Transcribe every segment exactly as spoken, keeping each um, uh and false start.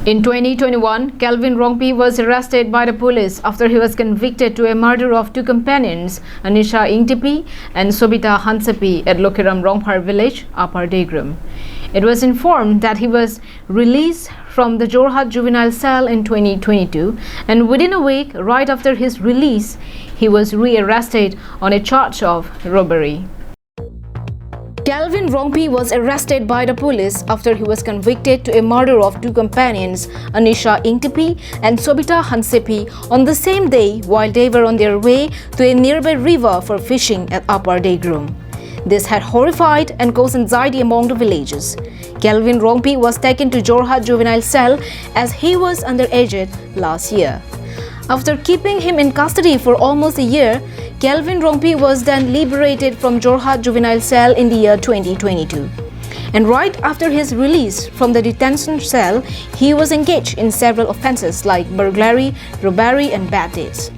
In twenty twenty-one, Kelvin Rongpi was arrested by the police after he was convicted to a murder of two companions, Anisha Ingtipi and Sobita Hansepi, at Lokhiram Rongphar village, Upper Degram. It was informed that he was released from the Jorhat juvenile cell in twenty twenty-two, and within a week, right after his release, he was rearrested on a charge of robbery. Kelvin Rongpi was arrested by the police after he was convicted to a murder of two companions, Anisha Ingtipi and Sobita Hansepi, on the same day while they were on their way to a nearby river for fishing at Upper Degram. This had horrified and caused anxiety among the villagers. Kelvin Rongpi was taken to Jorhat juvenile cell as he was underage last year. After keeping him in custody for almost a year, Kelvin Rongpi was then liberated from Jorhat juvenile cell in the year twenty twenty-two. And right after his release from the detention cell, he was engaged in several offenses like burglary, robbery, and bad deeds.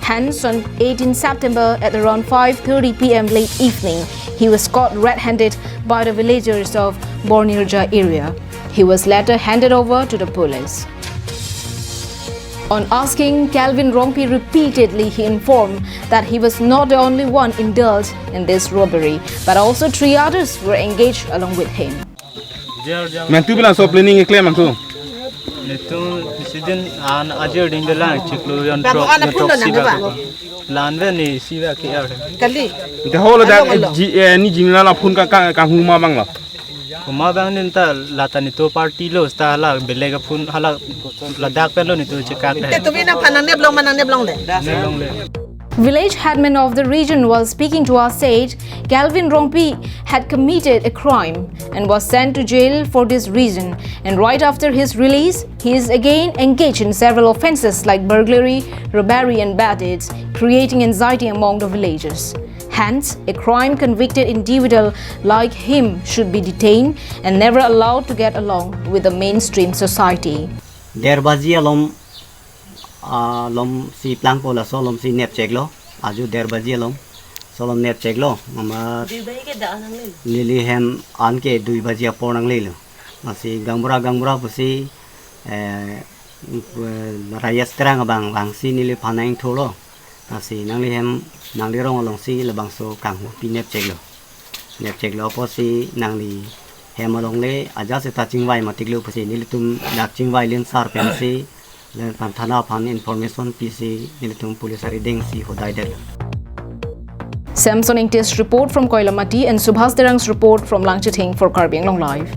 Hence, on eighteenth September at around five thirty p m late evening, he was caught red-handed by the villagers of Bornirja area. He was later handed over to the police. On asking Kelvin Rongpi repeatedly, he informed that he was not the only one indulged in this robbery, but also three others were engaged along with him. Mentu bilang so planning e klem mentu. Netum sidin an ajir ding de lang chiklo yon Bang trok ana yon phun trok lo nang siba ba? Ko. Lan ve ni siba ke ar. Kali. Ita holo da Alo, alo. Ji eh, ni jimla la phun ka ka ka huma bang lo. Kuma bang nin ta lata netum party lo sta hala belega phun hala ladak pen lo netum chekak Te de. Tumi nangphan nang neplong ma nang neplong le. Ne long le. Village headman of the region, while speaking to us, said Kelvin Rongpi had committed a crime and was sent to jail for this reason. And right after his release, he is again engaged in several offenses like burglary, robbery, and bad deeds, creating anxiety among the villagers. Hence, a crime convicted individual like him should be detained and never allowed to get along with the mainstream society. Der baji alom, ah, lom si plangpo laso lom si nepcheklo. Aju der baji alom. So lom nepcheklo. Mama Dui baji ke da nang le. Neli hem an ke dui baji apor nanglelo. Masi gangbura gangbura pusi, eh, rayas terang abang bang si neliphan nangthulo. Masi nangli hem nangli rong along si labangso kanghu pi nepcheklo. Nepcheklo apotsi nangli hem along le aja seta chingvai matiklo pusi nelitum dak chingvai linsar pensi le pan thana aphan information pisi nelitum police arideng si hodai detlo. Samson Ingti's report from Koilamati and Subhas Terang's report from Langchithing for Karbi Anglong Live.